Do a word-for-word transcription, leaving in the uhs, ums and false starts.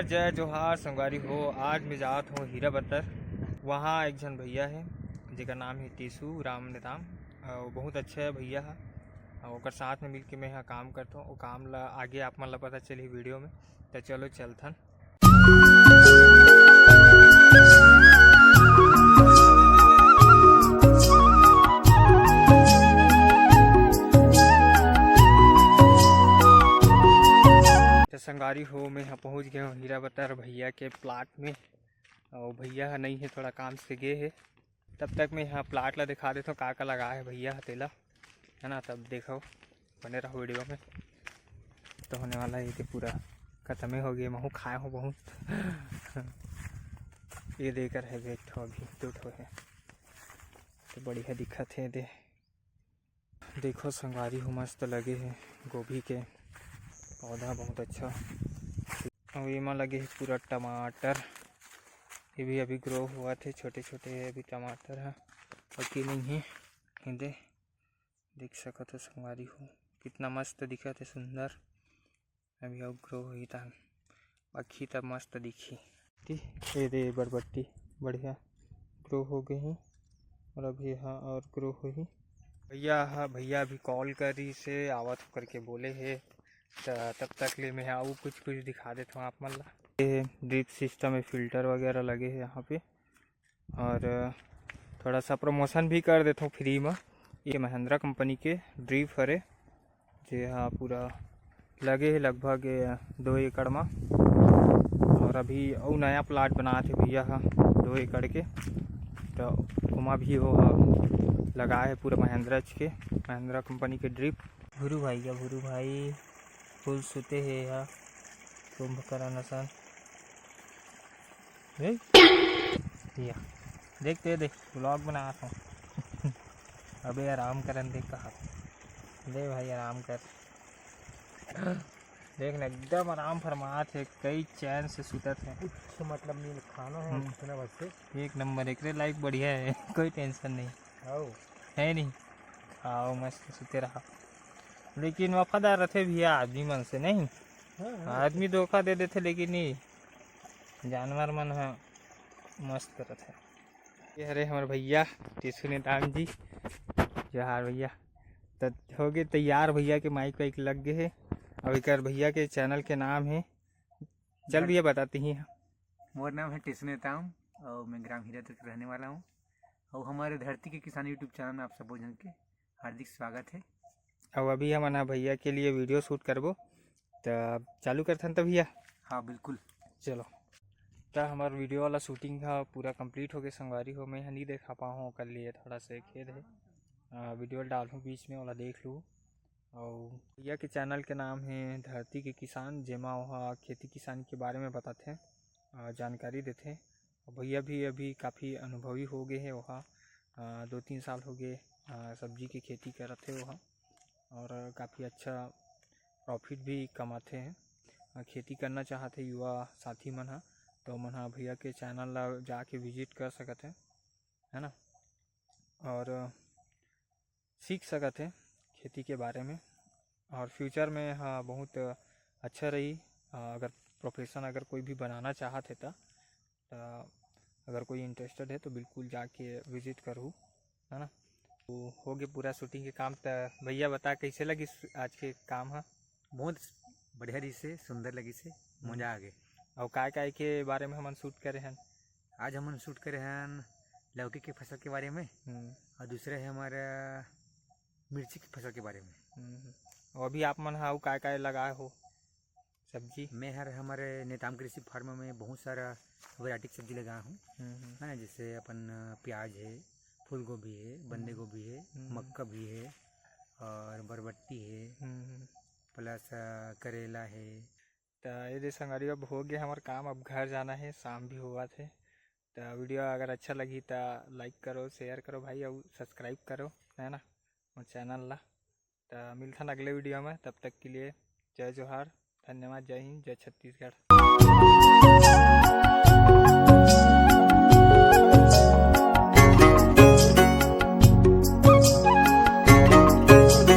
जय जोहार संगवारी हो, आज मैं जात हूँ हीरा बत्तर। वहाँ एक झन भैया है जेकर नाम है टीसू राम नेताम। अ, वो बहुत अच्छा है भैया है। अ, ओकर साथ में मिलके मैं यहाँ काम करता हूँ। वो काम ला आगे आप मन ला पता चलही वीडियो में। तो चलो चलथन। तो संगवारी हो, मैं यहाँ पहुँच गया हूँ हीरा बत्तर भैया के प्लाट में। और भैया ह नहीं है, थोड़ा काम से गए है। तब तक मैं यहाँ प्लाट ला दिखा देता हूँ, का का लगा है भैया ह तेला, है ना। तब देखो, बने रहो वीडियो में। तो होने वाला है ये पूरा खत्मे हो गया, महू खाए हो बहुत। ये देकर है एक ठो, अभी दो ठो है, तो बढ़िया दिखत है दे। देखो संगवारी हो, मस्त लगे है गोभी के पौधा, बहुत अच्छा। और एमा लगे है पूरा टमाटर, ये भी अभी ग्रो हुआ थे, छोटे छोटे है अभी टमाटर है, पकी नहीं है। ये दे, देख सकत हो संगवारी हो, कितना मस्त दिखत है, सुंदर। अभी अउ ग्रो होही तहन पकही तब मस्त दिखही। ती, ये दे बरबट्टी बढ़िया ग्रो हो गई है और अभी यहाँ और ग्रो होही। भैया हा, भैया अभी कॉल करी से आवत हो करके बोले है, त तब तक ले मैं अउ कुछ कुछ दिखा देता हूँ आप मन ला। ये ड्रिप सिस्टम है, फिल्टर वगैरह लगे है यहाँ पे। और थोड़ा सा प्रमोशन भी कर देथों फ्री में। ये महिंद्रा कंपनी के ड्रिप हरे, जे हा पूरा लगे हे लगभग दो एकड़ में। और अभी अउ नया प्लाट बनात हे भैया हा दो एकड़ के, तो ओमा भी वो हा लगाए हे पूरा महिंद्रा के, महिंद्रा कंपनी के ड्रिप। भुरू भाई या भुरू भाई फुल सुते हे हा कुंभकर्ण असन। देख या, देख ते देख, व्लॉग बनात हूँ। अबे आराम करन दे कहा, दे भाई आराम कर। देख ना, एकदम आराम फरमात हे, कई चैन से सुतत हे। कुछ मतलब नहीं खाना है, हम्म। उतना बस से। एक नंबर, एकरे लायक बढ़िया है, कोई टेंशन नहीं। आओ। है नहीं, आओ मस्त सुते रहा। लेकिन वफादार रथे भैया आदमी मन से, नहीं? हाँ, हाँ। आदमी धोखा दे देथे, लेकिन ये जानवर मन ह मस्त रथे। ये हरे हमर भैया टिसू नेताम जी, जोहार भैया। त हो गे तैयार, भैया के माइक वाइक लग गे हे। अब एकर भैया के चैनल के नाम हे, चल भैया बताते ही। मोर नाम है टिसू नेताम और मैं ग्राम हीरा के रहने वाला हूँ। और हमारे धरती के किसान YouTube चैनल में आप सब झन के हार्दिक स्वागत है। अब अभी हमन ह भैया के लिए वीडियो शूट करबो, त चालू करथन त भैया। हाँ, बिल्कुल। चलो, त हमर वीडियो वाला शूटिंग ह पूरा कंप्लीट हो गए संगवारी हो। मैं ह नहीं देखा पाऊँ, ओकर लिए थोड़ा से खेद है। आ, वीडियो डालूँ बीच में, वाला देख लू। और भैया के चैनल के नाम है धरती के किसान, जेमा ओहा खेती किसानी के बारे में बताथे, आ, जानकारी देथे। और भैया भी अभी काफ़ी अनुभवी हो गए हैं, ओहा, आ, दो तीन साल हो गए, आ, सब्जी के खेती करत हे ओहा, और काफ़ी अच्छा प्रॉफिट भी कमाथे हैं। आ, खेती करना चाहत हे युवा साथी मन ह, तो मन ह भैया के चैनल ला जाके विजिट कर सकत हे, है ना, और सीख सकत हे खेती के बारे में। और फ्यूचर में ह बहुत अच्छा रही, अगर प्रोफेशन अगर कोई भी बनाना चाहत हे त, त अगर कोई इंटरेस्टेड है तो बिल्कुल जाके विजिट करू, है ना। तो हो गए पूरा शूटिंग के काम। त भैया बता, कैसे लगिस आज के काम ह? बहुत बढ़िया रहिस हे, सुंदर लगिस हे, हम्म। मजा आ गए। और काय काय के बारे में हमन शूट करे हन? आज हमन शूट करे हन लौकी के फसल के बारे में, हम्म। और दूसरा है हमारा मिर्ची की फसल के बारे में। हम्म। और अभी आप मन ह अउ काय काय लगाए हो सब्जी? मैं हर हमारे नेताम कृषि फार्म में बहुत सारा वैरायटी के सब्जी लगाया हूँ, हम्म, हम्म। है ना, जैसे अपन, अ, प्याज है, फूल गोभी है, बंदे हम्म। गोभी है, हम्म। मक्का भी है और बरबट्टी है, हम्म, हम्म। प्लस, अ, करेला है। त ये दे संगवारी, अब हो गया हमार काम, अब घर जाना है, शाम भी होवत है। त वीडियो अगर अच्छा लगी त लाइक करो, शेयर करो भाई, और सब्सक्राइब करो, है ना, मोर चैनल ला। त मिलथन अगले वीडियो में, तब तक के लिए जय जोहार, धन्यवाद, जय हिंद, जय छत्तीसगढ़।